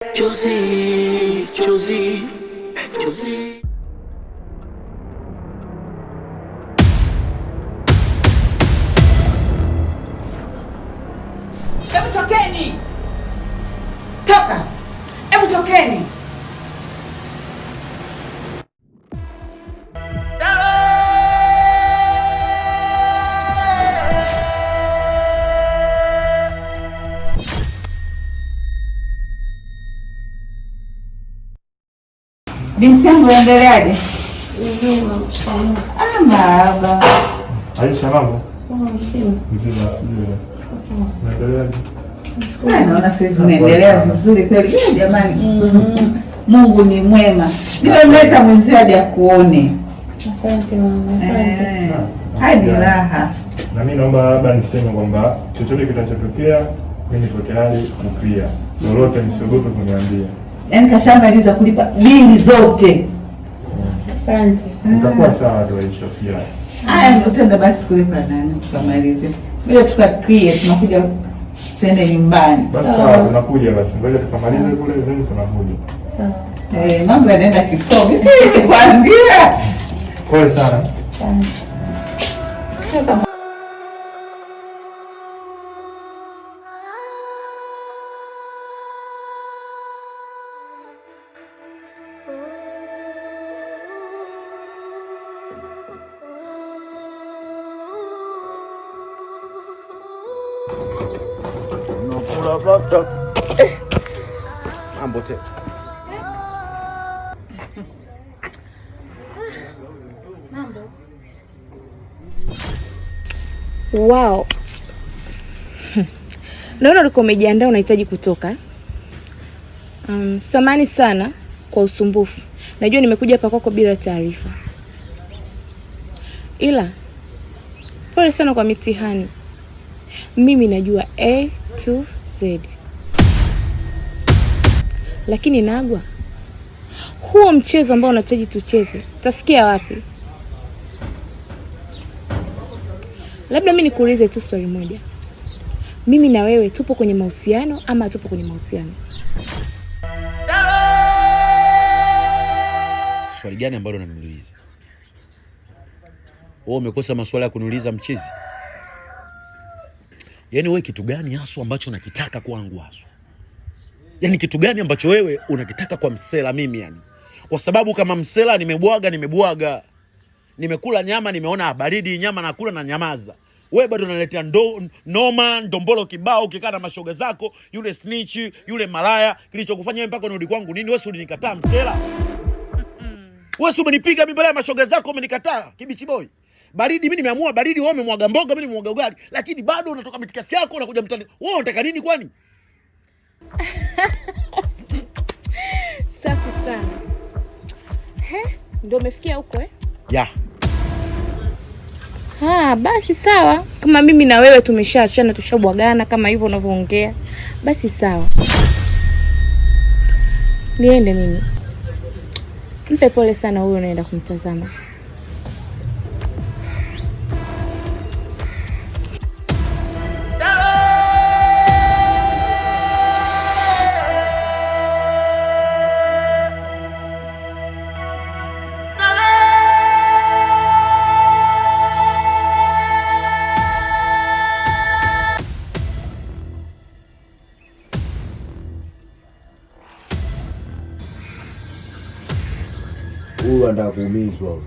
Chozi, chozi, chozi. Hebu tokeni! Toka! Hebu tokeni! Binti yangu unaendeleaje? Ah, baba. Aisha, mambo? Mzima, sijui. Unaendeleaje? Ah, naona saizi unaendelea vizuri kweli. Eh, jamani. Mungu ni mwema. Nimemleta mwenzio hadi akuone. Asante mama, asante. Eh, hadi raha. Na mimi naomba labda niseme kwamba chochote kitachotokea mimi niko tayari kupia. Lolote msiogope kuniambia. Yaani kashamaliza kulipa bili zote. Asante. Nitakuwa sawa tu Aisha, usijali. Haya, utenda basi kulipa nani tukamalize. Bila tukakrie tunakuja tuende nyumbani. Basi sawa, tunakuja basi. Ngoja tukamalize kule then tunakuja. Sawa. Eh, mambo yanaenda kisomi. Si nilikwambia. Pole sana. Asante. Sasa Mambo tena. Wow. Naona ulikuwa umejiandaa unahitaji kutoka. Samani sana kwa usumbufu. Najua nimekuja hapa kwako bila taarifa. Ila pole sana kwa mitihani. Mimi najua A to Z. Lakini Nagwa, huo mchezo ambao unahitaji tucheze, utafikia wapi? Labda mi nikuulize tu swali moja. Mimi na wewe tupo kwenye mahusiano ama hatupo kwenye mahusiano? Swali gani ambalo unaniuliza? Wewe umekosa maswali ya kuniuliza mchizi? Yaani wewe kitu gani haswa ambacho unakitaka kwangu haswa? Yaani kitu gani ambacho wewe unakitaka kwa msela mimi yani? Kwa sababu kama msela nimebwaga nimebwaga. Nimekula nyama nimeona baridi nyama nakula na nyamaza. Wewe bado unaletea ndo, noma ndombolo kibao ukikaa na mashoga zako, yule snitch, yule malaya, kilichokufanya wewe mpaka unarudi kwangu nini? Wewe si ulinikataa msela? Wewe si umenipiga mimi mbele ya mashoga zako umenikataa kibichi boy. Baridi mimi nimeamua baridi, wewe umemwaga mboga, mimi nimemwaga ugali, lakini bado unatoka mitikasi yako unakuja mtani. Wewe unataka nini kwani? Safi sana. He, ndio umefikia huko eh? Ya. Ha, basi sawa. Kama mimi na wewe tumeshaachana tushabwagana kama hivyo unavyoongea, basi sawa. Niende mimi. Mpe pole sana huyo unaenda kumtazama. Huyu anataka kuumizwa huyu.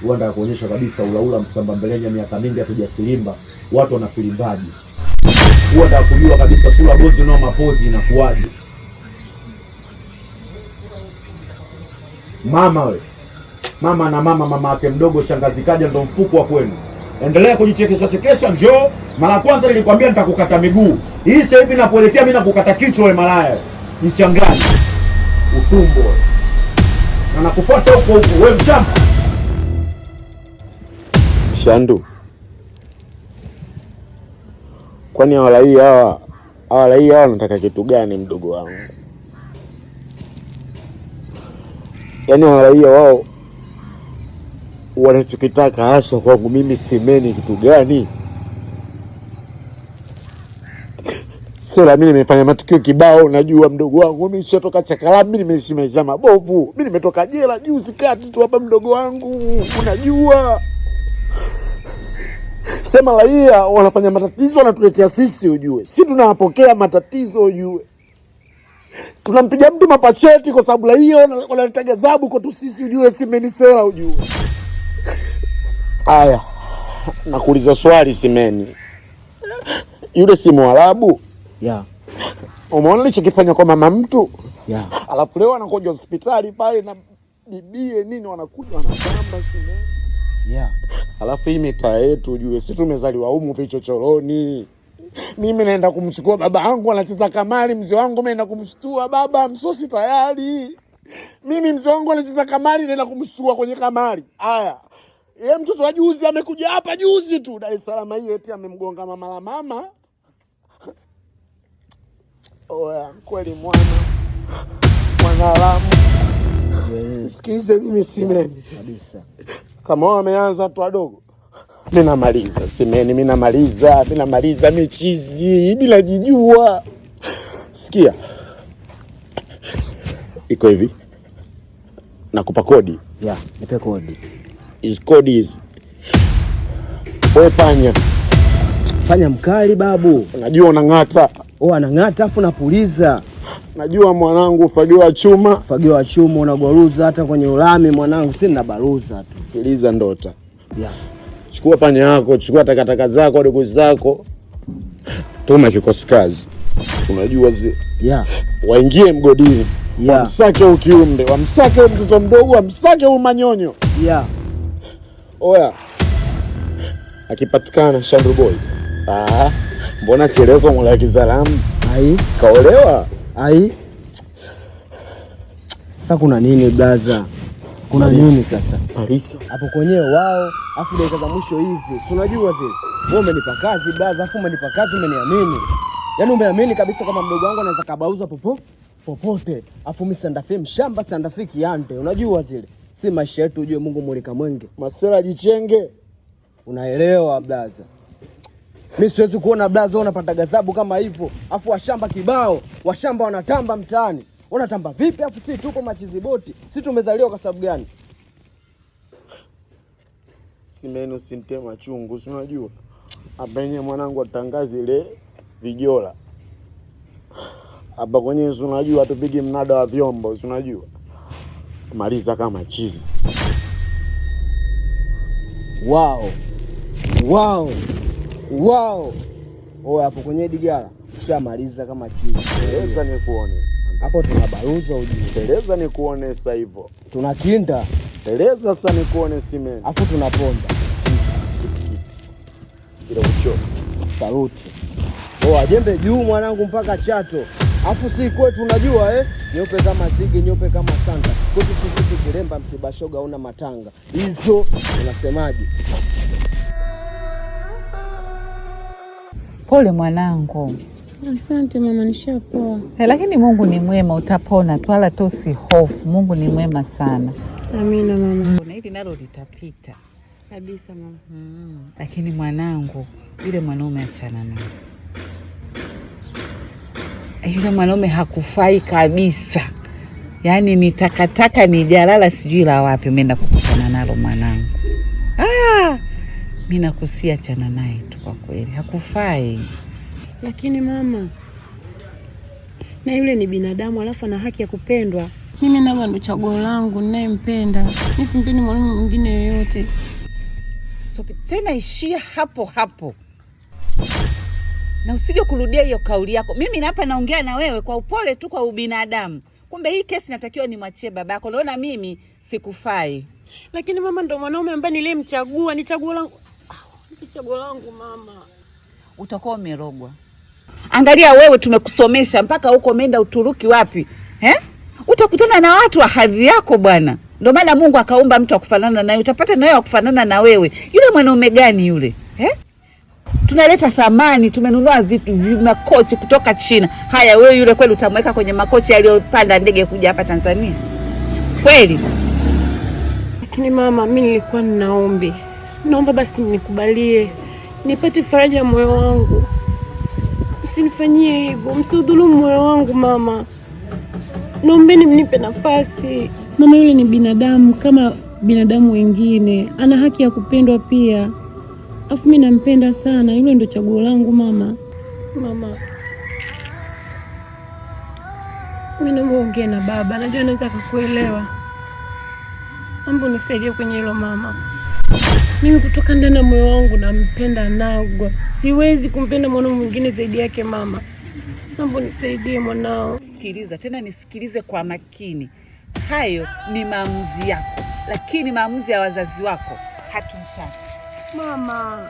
Huyu anataka kuonyesha kabisa ulaula msamba mbelenya miaka mingi hatujafilimba, watu wanafilimbaje. Huyu anataka kujua kabisa sura gozi nao mapozi inakuwaje. Mama we. Mama na mama mama yake mdogo shangazi kaja ndo mfuko wa kwenu. Endelea kujichekesha chekesha, njoo. Mara kwanza nilikwambia nitakukata miguu. Hii sasa hivi nakuelekea mimi nakukata kichwa we malaya. Nichanganye. Utumbo we. Na nakufuata huko huko we mchamba. Shandu, kwani hawalai hawa hawalai hawa wanataka kitu gani mdogo wangu? Yaani hawalai wao wanachokitaka haswa kwangu mimi simeni kitu gani? Sela, mimi nimefanya matukio kibao, najua mdogo wangu. Mimi nishatoka Chakala, mimi nimeishi maisha mabovu. Mimi nimetoka jela juzi kati tu hapa mdogo wangu, unajua. Sema raia wanafanya matatizo wanatuletea sisi ujue. Si tunawapokea matatizo ujue. Tunampiga mtu mapacheti kwa sababu raia wanaleta gazabu kwetu sisi ujue, Simeni Sela ujue. Aya, nakuuliza swali Simeni. Yule si Mwarabu? Yeah. Umeona alichokifanya kwa mama mtu? Yeah. Alafu leo anakuja hospitali pale na bibie nini wanakuja wanatamba Simeni. Yeah. Alafu hii mitaa yetu ujue, si tumezaliwa humu vichochoroni. Mimi naenda kumchukua baba yangu anacheza kamari, mzee wangu mimi naenda kumshtua baba, msosi tayari. Mimi mzee wangu anacheza kamari, naenda kumshtua kwenye kamari. Haya. Yeye mtoto wa juzi amekuja hapa juzi tu Dar es Salaam hii eti amemgonga mama la mama. Oya, kweli mwana mwanalamu. Sikize mimi Simeni. Kabisa. Kama wao wameanza watu wadogo, mi namaliza Simeni, mi namaliza, mi namaliza michizi bila jijua. Sikia, iko hivi, nakupa kodi. Yeah, nipe kodi. Hizi kodi hizi, we panya, Panya mkali babu. najua unang'ata, Oh, anang'ata afu napuliza. najua mwanangu, ufagio wa chuma. Fagio wa chuma unagwaruza hata kwenye ulami mwanangu, si ninabaruza tu. Sikiliza Ndota, Yeah. chukua panya yako, chukua takataka zako, wadogo zako, tuma kikosi kazi, unajua zi Yeah. waingie mgodini, Yeah. wamsake huyu kiumbe, wamsake huyu mtoto mdogo, wamsake huyu manyonyo. Yeah. Oya, akipatikana Shandru Boy, ah, mbona cheleko mula kizalamu Ai, kaolewa? ai. Sasa kuna nini blaza? Kuna Malisa. nini sasa? Malisa, Hapo kwenyewe wao, afu dakika za mwisho hivi. Si unajua vile. Wewe umenipa kazi blaza, afu umenipa kazi umeniamini. Yaani umeamini kabisa kama mdogo wangu anaweza kabauzwa popote. Afu mimi Santa mshamba Santa Fe kiante. Unajua zile. Si maisha yetu ujue Mungu mulika mwenge. Masela jichenge. Unaelewa blaza? Mi siwezi kuona blaza wewe unapata gazabu kama hivyo, afu washamba kibao, washamba wanatamba mtaani. Wanatamba vipi? Afu si tupo machiziboti, si tumezaliwa kwa sababu gani? Simeni usintie machungu, si unajua hapa yenyewe mwanangu atangazi ile vijola hapa kwenyewe, si unajua tupigi mnada wa vyombo, si unajua maliza kama chizi. Wao wao wao, oe hapo kwenye digara shamaliza kama chizi. Teleza nikuone, Hapo tunabaruza ujue, teleza nikuone sasa hivyo, tunakinda teleza sasa nikuone Simeni, afu tunaponda bila kuchoka. Saluti. Oa jembe juu mwanangu mpaka Chato. Afu si kwetu unajua eh? Nyeupe kama zigi, nyeupe kama sanga. Kwetu sisi kilemba msiba shoga una matanga. Hizo unasemaje? Pole mwanangu. Asante mama, nishapoa. Lakini Mungu ni mwema, utapona tu, wala tu usihofu. Mungu ni mwema sana. Amina mama. Na hili nalo litapita. Kabisa mama. Lakini mwanangu, yule mwanaume achana naye. Yule mwanaume hakufai kabisa, yaani ni takataka, ni jalala, sijui la wapi umeenda kukutana nalo mwanangu. Ah, mi nakusia achana naye tu, kwa kweli hakufai. Lakini mama, na yule ni binadamu, alafu ana haki ya kupendwa. Mimi naga ndo chaguo langu, ninayempenda. Mi simpendi mwanaume mwingine yoyote. Stop it. Tena ishia hapo hapo na usije kurudia hiyo kauli yako. Mimi hapa naongea na wewe kwa upole tu, kwa ubinadamu. Kumbe hii kesi natakiwa nimwachie babako. Naona mimi sikufai. Lakini mama, ndo mwanaume ambaye nilimchagua, ni chaguo langu. Ah, ni chaguo langu mama. Utakuwa umerogwa. Angalia wewe, tumekusomesha mpaka huko, umeenda Uturuki wapi eh? Utakutana na watu wa hadhi yako bwana. Ndio maana Mungu akaumba mtu akufanana naye, utapata na wewe akufanana na wewe. Yule mwanaume gani yule eh? Tunaleta thamani, tumenunua vitu makochi kutoka China. Haya, wewe yule kweli utamweka kwenye makochi aliyopanda ndege kuja hapa Tanzania kweli? Lakini mama, mi nilikuwa ninaombi, naomba basi mnikubalie nipate faraja ya moyo wangu. Msinifanyie hivyo, msiudhulumu moyo wangu mama. Naombeni mnipe nafasi. Mama yule ni binadamu kama binadamu wengine, ana haki ya kupendwa pia. Afu mimi nampenda sana, yule ndo chaguo langu mama. Mama, mimi naomba uongee na baba, najua anaweza akakuelewa. Naomba unisaidie kwenye hilo mama. Mimi kutoka ndani ya moyo wangu nampenda Nagwa, siwezi kumpenda mwanaume mwingine zaidi yake mama. Naomba unisaidie mwanao. Sikiliza tena, nisikilize kwa makini. Hayo ni maamuzi yako, lakini maamuzi ya wazazi wako hatumtaki. Mama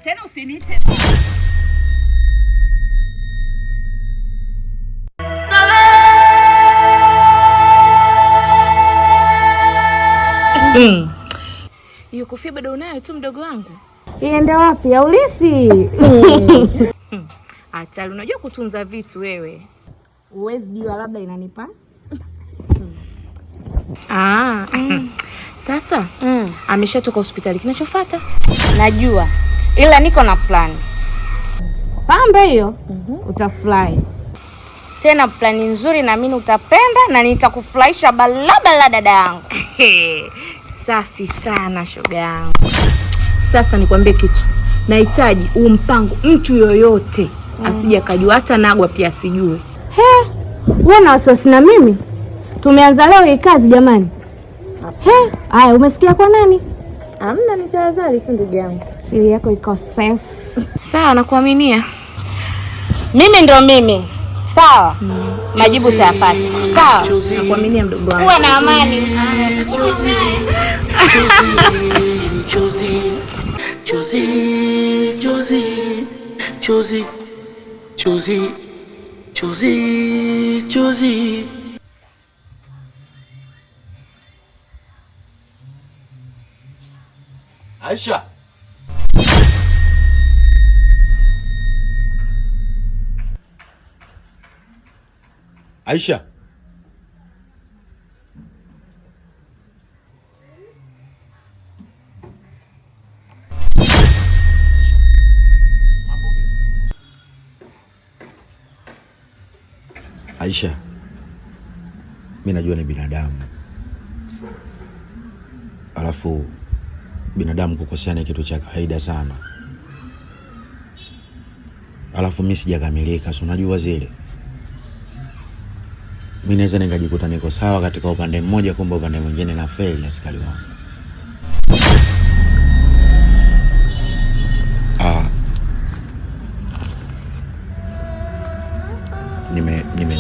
tena usiniite. Hiyo kofia bado unayo tu mdogo wangu? Iende wapi? Aulisi. Hatari, unajua kutunza vitu wewe. Huwezi jua, labda inanipa. Sasa ameshatoka hospitali, kinachofuata Najua, ila niko na plani pambe hiyo. Utafurahi tena, plani nzuri, naamini utapenda na nitakufurahisha balabala, dada yangu. Safi sana shoga yangu. Sasa nikwambie kitu, nahitaji huu mpango mtu yoyote asije akajua, hata Nagwa pia asijue. He, wewe na wasiwasi na mimi? Tumeanza leo hii kazi jamani. He, haya umesikia kwa nani? Hamna, ni tahadhari tu ndugu yangu. Siri yako iko safe. Sawa, nakuaminia. Mimi ndo mimi. Sawa. Majibu utayapata. Sawa. Nakuaminia mdogo wangu. Kuwa na amani. Chozi, chozi, chozi, chozi, chozi, chozi, chozi. Aisha. Aisha. Aisha, mi najua ni binadamu, alafu binadamu kukosea ni kitu cha kawaida sana, alafu mi sijakamilika, si unajua zile, mi naweza nikajikuta niko sawa katika upande mmoja, kumbe upande mwingine na feli. Askari wangu,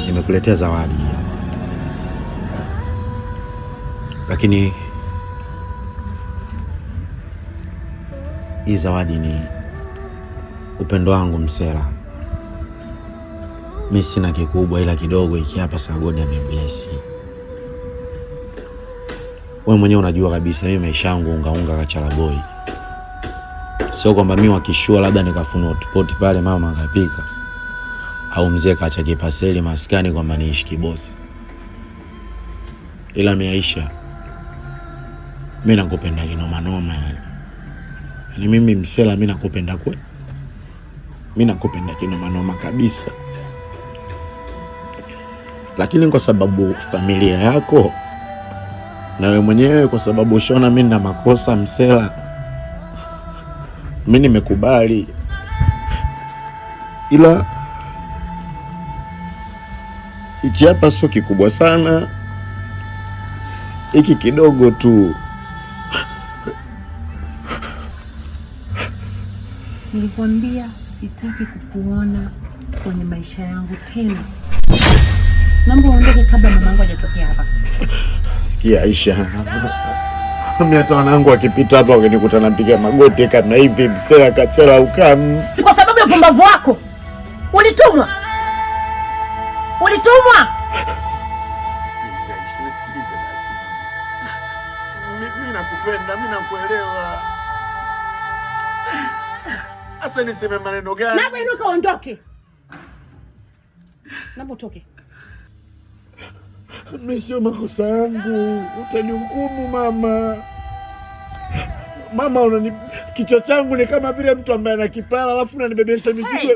nimekuletea zawadi, lakini hii zawadi ni upendo wangu msela. Mi sina kikubwa, ila kidogo hiki hapa Sagodi amebless. Wewe mwenyewe unajua kabisa mimi maisha yangu ungaunga kachala boy, sio kwamba mi wakishua labda nikafuna hotpot pale mama akapika au mzee kacha kipaseli maskani kwamba niishi kibosi, ila mi Aisha, mi nakupenda kinomanoma yani. Yaani mimi msela, mi nakupenda kwe, mi nakupenda kinomanoma kabisa, lakini kwa sababu familia yako na wewe mwenyewe, kwa sababu ushaona mi nina makosa msela, mi nimekubali, ila hichi hapa sio kikubwa sana, hiki kidogo tu. Nilikwambia sitaki kukuona kwenye maisha yangu tena. Naomba uondoke kabla mamangu hajatokea hapa. Sikia Aisha, mimi hata wanangu wakipita hapa wakinikuta napiga magoti kama hivi, msela kachela ukam. Si kwa sababu ya upumbavu wako. Ulitumwa. Ulitumwa. Nisikilize basi. Mimi nakupenda, mimi nakuelewa. Sasa niseme maneno gani? Naomba inuka uondoke. Naomba utoke. Mimi sio makosa yangu, utanihukumu mama. Mama, unani kichwa changu ni kama vile mtu ambaye ana kipara alafu unanibebesha mizigo. Hey,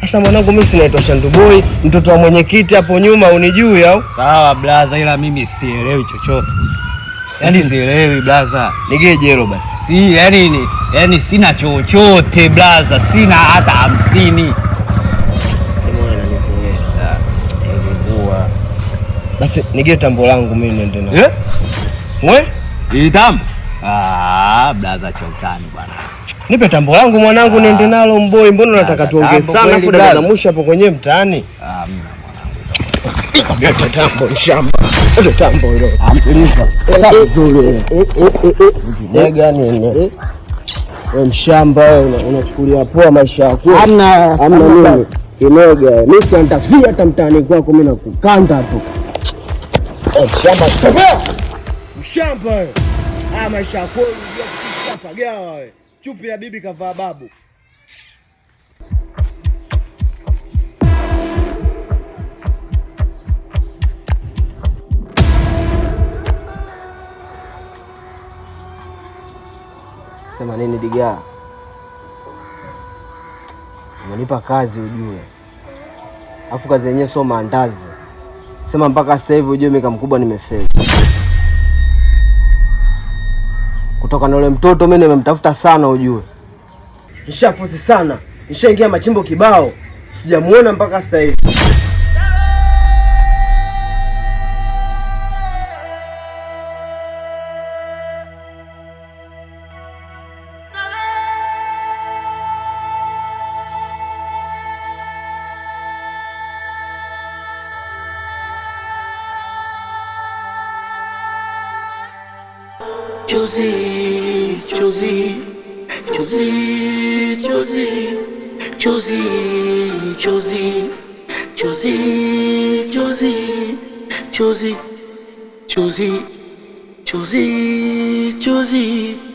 Sasa mwanangu, mimi sinaitwa Shandu Boy, mtoto wa mwenyekiti hapo nyuma, unijui au? Sawa blaza, ila mimi sielewi chochote. Yaani sielewi blaza. Nigee jero basi. Si, yani yani sina chochote blaza, sina hata 50. Sema ananizoea. Nazingua. Basi nigee tambo langu mimi niende nalo. Eh? We? Hii tambo? Ah, blaza cha utani bwana. Nipe tambo langu mwanangu niende nalo mboi. Mbona unataka tuongee tambo sana kweli, afu dakika za blaza? mwisho hapo kwenye mtaani? Ah, mna mwanangu. Lete tambo shamba. Lete tambo hilo. Sikiliza. Vizuri. Nega nini? Wewe mshamba wewe unachukulia poa maisha yako. Hamna nini? Kinega. Mimi si nitafia hata mtaani kwako mimi nakukanda tu. Mshamba. Mshamba wewe. Ah, maisha yako unajua kushapa gawa wewe. Chupi la bibi kavaa babu. Sema nini Digaa? Umenipa kazi ujue, afu kazi yenyewe sio maandazi. Sema mpaka sasa hivi ujue mimi kama mkubwa nimefeli. Kutoka na ule mtoto mimi nimemtafuta sana ujue, nishafosi sana, nishaingia machimbo kibao, sijamuona mpaka sasa hivi. Chozi, chozi, chozi, chozi, chozi, chozi, chozi, chozi, chozi, chozi, chozi, chozi.